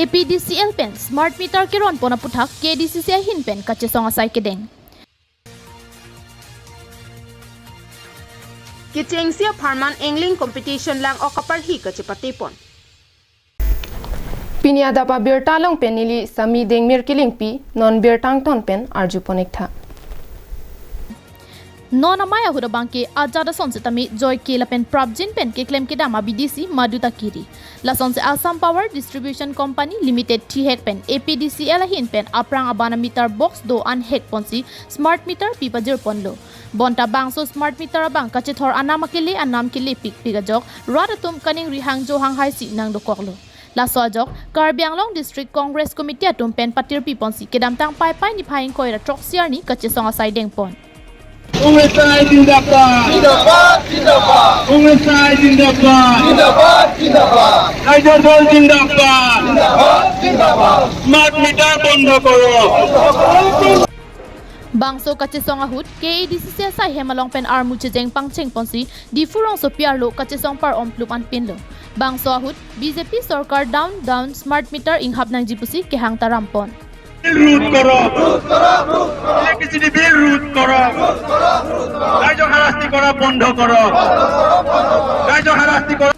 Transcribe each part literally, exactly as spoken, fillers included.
A P D C L pen smart meter keron pon aputhak K D C C ahin pen kachesong asai kedeng. Kechengsi apharman angling competition lang-ok aparhi kachepate pon. Pini adap abirta along pen neli Sami Dengmir Kilingpi, non birta angton pen arju pon ik tha. Non amei ahut abangke ajat ason setame Joy K lapen Prabjin pen keklem kedam a B D C Madhu Takiri. Lasonsi Assam Power Distribution Company Limited thihek pen A P D C L ahin pen aphrang aban a meter box do-an hek ponsi smart meter pi pajir ponlo. Bonta bangso smart meter abang kachethor anam akele anam kelepikpik ajok rat atum kaningri hangjo hanghaisi nangdokoklo. Laso ajok Karbi Anglong District Congress Committee atum pen patirpi ponsi kedamtang Paipai niphai ingkoi ra throksi arni kachesong asai deng pon. Congress I zindabad. Zindabad, zindabad. Congress I zindabad. Zindabad, zindabad. Raijor Dol zindabad. Zindabad, zindabad. Smart meter bondho koro. Bangso kachesong ahut K A D C C asai hem along pen armu chejeng pangcheng ponsi Diphu rongsopi arlo kachesong par-om plup anpinlo. Bangso ahut B J P sorkar down down, smart meter inghap nangji pusi kehang taram pon. Bill road koro. Electricity bill road koro. Raijok harasti kora bondho koro. Raijok harasti kora.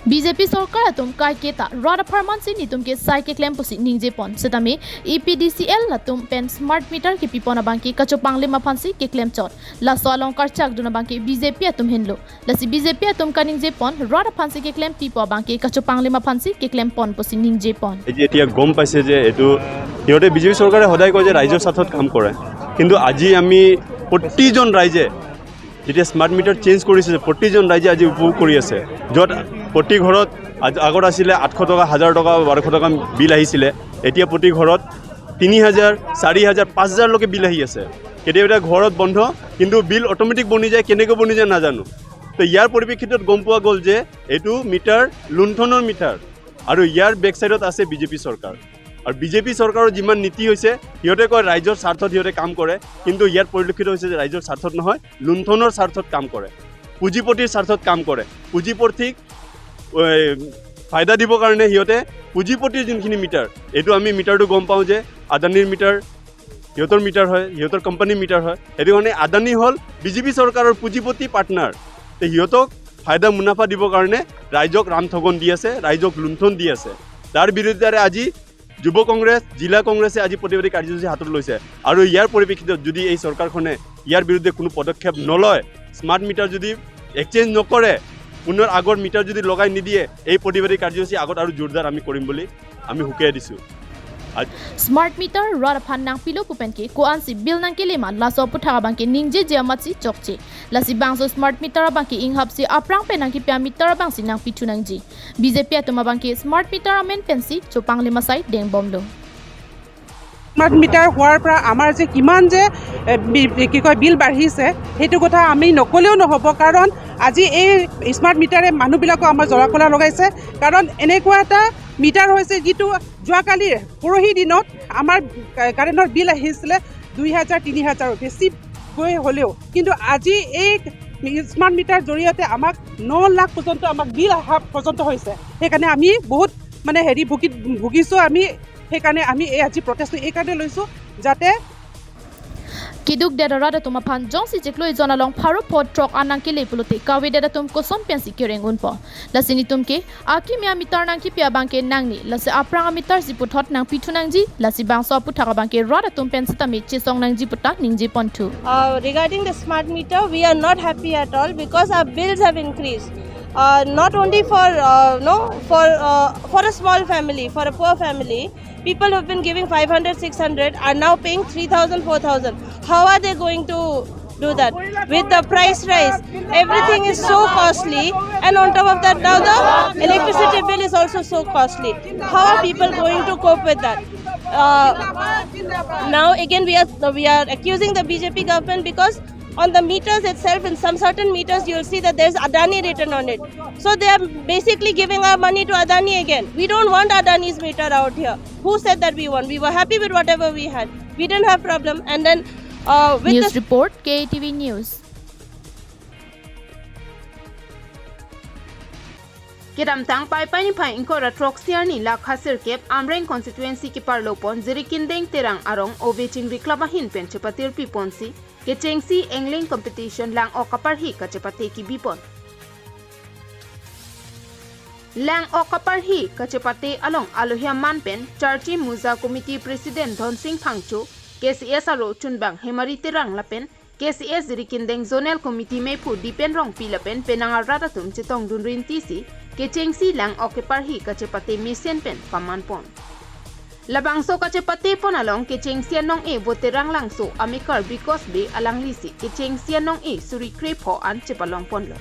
B J P sorkar atum kaiketa rat apharmansi netum ke sai keklem pusi ningje pon. Setame A P D C L atum pen smart meter kepi pon abangke kachopanglim aphansi keklem chot. Laso along karchak dun abangke B J P atum henlo. Lasi B J P atum kaningje pon, rat aphansi keklem pipo abangke kachopanglim aphansi keklem pon pusi ningje pon. এই যে এতিয়া গম পাইছে যে এইটো সিহঁতে বিজেপি চৰকাৰে সদায় কয় যে ৰাইজৰ স্বাৰ্থত কাম কৰে, কিন্তু আজি আমি প্ৰতিজন ৰাইজে যেতিয়া স্মাৰ্ট মিটাৰ চেঞ্জ কৰিছে, প্ৰতিজন ৰাইজে আজি উপভোগ কৰি আছে। য'ত প্ৰতি ঘৰত আজ-, আগত আছিলে আঠশ টকা, হাজাৰ টকা, বাৰশ টকা বিল আহিছিলে, এতিয়া প্ৰতি ঘৰত তিনি হাজাৰ, চাৰি হাজাৰ, পাঁচ হাজাৰলৈকে বিল আহি আছে। কেতিয়াবা এতিয়া ঘৰত বন্ধ, কিন্তু বিল অট'মেটিক বনি যায়, কেনেকৈ বনি যায় নাজানো। তো ইয়াৰ পৰিপ্ৰেক্ষিতত গম পোৱা গ'ল যে এইটো মিটাৰ লুণ্ঠনৰ মিটাৰ আৰু ইয়াৰ বেক চাইডত আছে বিজেপি চৰকাৰ। আৰু বিজেপি চৰকাৰৰ যিমান নীতি হৈছে, সিহঁতে কয় ৰাইজৰ স্বাৰ্থত সিহঁতে কাম কৰে, কিন্তু ইয়াত পৰিলক্ষিত হৈছে যে ৰাইজৰ স্বাৰ্থত নহয়, লুণ্ঠনৰ স্বাৰ্থত কাম কৰে, পুঁজিপতিৰ স্বাৰ্থত কাম কৰে। পুঁজিপতিক, এ, ফাইদা দিবৰ কাৰণে সিহঁতে পুঁজিপতিৰ যোনখিনি মিটাৰ, এইটো আমি মিটাৰটো গম পাওঁ যে আদানীৰ মিটাৰ, সিহঁতৰ মিটাৰ হয়, সিহঁতৰ কোম্পানীৰ মিটাৰ হয়। সেইটো কাৰণে আদানী হ'ল বিজেপি চৰকাৰৰ পুঁজিপতি পাৰ্টনাৰ। তে সিহঁতক ফাইদা মুনাফা দিবৰ কাৰণে ৰাইজক ৰাম ঠগন দি আছে, ৰাইজক লুণ্ঠন দি আছে। তাৰ বিৰুদ্ধে আজি যুৱ কংগ্ৰেছ, জিলা কংগ্ৰেছে আজি প্ৰতিবাদী কাৰ্যসূচী হাতত লৈছে। আৰু ইয়াৰ পৰিপ্ৰেক্ষিতত যদি এই চৰকাৰখনে ইয়াৰ বিৰুদ্ধে কোনো পদক্ষেপ নলয়, স্মাৰ্ট মিটাৰ যদি এক্সচেঞ্জ নকৰে, পুনৰ আগৰ মিটাৰ যদি লগাই নিদিয়ে, এই প্ৰতিবাদী কাৰ্যসূচী আগত আৰু জোৰদাৰ আমি কৰিম বুলি আমি সকীয়াই দিছো। আজ- Smart meter rat aphan nangpilo pu pen ke ko-ansi bill nangkele ma, laso aputhak abangke ningjeje amatsi chokche. Lasi bangso smart meter abangke inghapsi aphrang pen nangkepi a meter abangsi nangpithu nangji. B J P atum abangke smart meter amen pensi chopanglim asai dengbomlo. Smart meter হোৱাৰ পৰা আমাৰ যে কিমান যে এ, বি- কি কয়, বিল বাঢ়িছে, সেইটো কথা আমি নক'লেও নহ'ব। কাৰণ আজি এই স্মাৰ্ট মিটাৰে মানুহবিলাকক আমাৰ জলাকলা লগাইছে। কাৰণ এনেকুৱা এটা মিটাৰ হৈছে যিটো যোৱাকালি, পৰহি দিনত আমাৰ কা- কাৰেণ্টৰ বিল আহিছিলে দুই হাজাৰ, তিনি হাজাৰ বেছিকৈ হ'লেও, কিন্তু আজি এই স্মাৰ্ট মিটাৰ জৰিয়তে আমাক ন লাখ পৰ্যন্ত আমাক বিল অহা পৰ্যন্ত হৈছে। সেইকাৰণে আমি বহুত মানে হেৰি ভুগি ভুগিছোঁ আমি। সেইকাৰণে আমি এই আজি প্ৰটেষ্টটো এইকাৰণে লৈছোঁ যাতে Keduk det arat atum aphan jongsi chiklo ejon along pharo pho throk an nangkele pulote kavedet atum koson pensi kereng unpo. Lasi netum ke akimi a meter nangkepi abangke nangne, lasi aphrang a meter si puthot nangpithu nangji, lasi bangso aputhak abangke rat atum pen sitame chesong nangji puta ningje ponthu. Uh, regarding the smart meter, we are not happy at all because our bills have increased. Uh, not only for uh, no for uh, for a small family, for a poor family, people who've been giving five hundred, six hundred are now paying three thousand, four thousand. How are they going to do that? With the price rise, everything is so costly, and on top of that, now the electricity bill is also so costly. How are people going to cope with that? Uh, now again, we are we are accusing the B J P government because on the meters itself, in some certain meters, you'll see that there's Adani written on it. So they are basically giving our money to Adani again. We don't want Adani's meter out here. Who said that we want? We were happy with whatever we had. We didn't have problem. And then uh, with News the report, K A T V News. Kedamtang Paipai niphai ingkoi ra throksi arni lak ha sirkep Amreng constituency keparlopon Jirikindeng Terang arong ove chingri club ahin pen chepatirpiponsi kechengsi Angling competition lang-ok kaparhi kachepate kebipon. Lang-ok kaparhi kachepate along alohi aman pen Charchi Muza Committee President Dhonsing Phangcho, K C S aro chunbang Hemari Terang lapen K C S Jirikindeng Zonal Committee mephu Dipen Rongpi lapen penang arat atum chetongdun rintisi kechengsi lang-ok keparhi kachepate mesen pen pamanpon. Labangso kachepatepon along kechengsi anong-e vo Terang Langso amekar Bikos Bey alanglisi kechengsi anong-e suri krepho an chepalongponlo.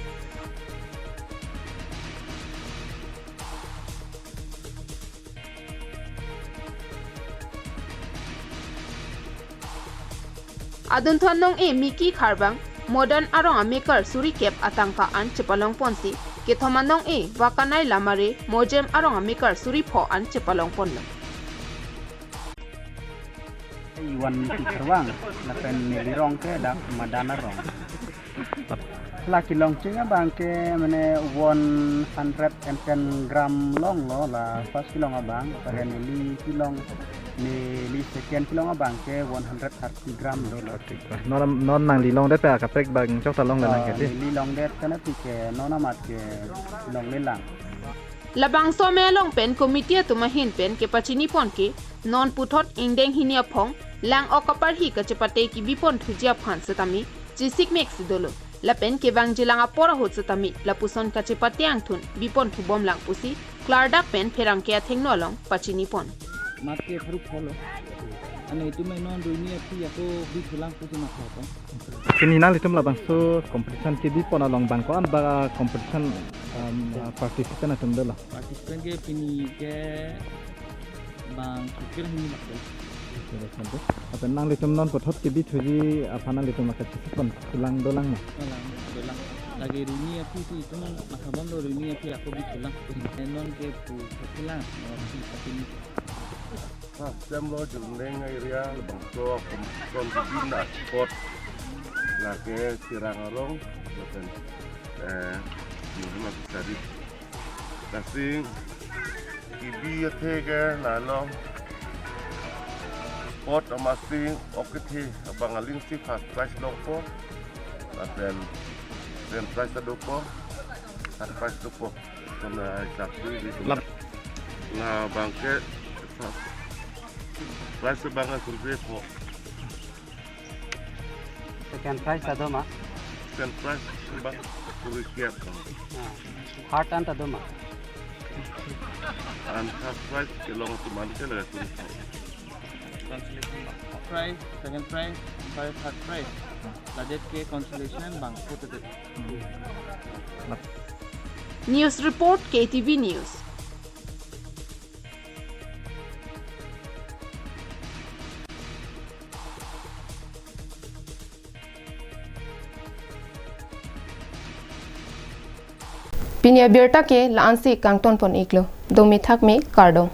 Adunthu anong-e Miki Kharbang, Modern arong amekar suri kep atangka an chepalongponsi, kethom anong-e Vakanai Lamare, Mojem arong amekar suri pho an chepalongponlo. Iwan Miki Kharbang, lapen neli rong ke dak Madan arong. La kelong ching abang ke mane one hundred and ten gram longlo la first kelong abang, pada neli kelong neli second kelong abang ke one hundred thirty gram dolo. Non, non nangli longdet pen akaprek abang chokta longle lang ke Ah, ti? Neli longdet kana ti ke non amat ke longlelang. Labangso amei along pen committee atum ahin pen kepachinipon ke non puthot ingdeng hini aphong lang-ok kaparhi kachepate kebipon thuji aphan setame chesikmek si dolo. Lapen kevangjilang apor ahut setame lapuson kachepate angthun bipon thubomlang pusi klardak pen pherangke athengno along pachinipon. Mat ke pharuk pholo. Ane itum non ruini aphi ako bithulang pusi mathapon. Pini nanglitum labangso competition kebipon along bang ko-an ba competition, um, participant atum dolo? Participant ke pini ke bang thukir hini bak dolo. Thukir hini bak dolo. Lapen nanglitum non puthot kebithuji aphan nanglitum kachesipon thulang dolang ma? Dolang, dolang. Lake ruini aphi si itum mathapon do ruini aphi ako bithulang. Non ke pu thulang, non aphi aphi ni. First time lo Jirikindeng area labangso kom-, competition a-sport lake Terang arong lapen, eh, Muhammad Sari. Lasi kebi athe ke lalo sport amatsi ok kethe abang alingsi first prize longpo lapen second prize ta dopo, third prize dopo. Kona hisap di, di Lap- na bang ke first prize bang ke suri krepho. Second prize ta do ma? Second prize bang suri kep bang. Ah. Third an ta do ma? An first prize kelong atum an ke lake suri kep. Consolation bang. Prize, second prize, third prize. Ladet ke consolation bang putdet. News report, K T V News. Pini abirta ke la-ansi kangtonpon iklo. Domi thakmi, kardom.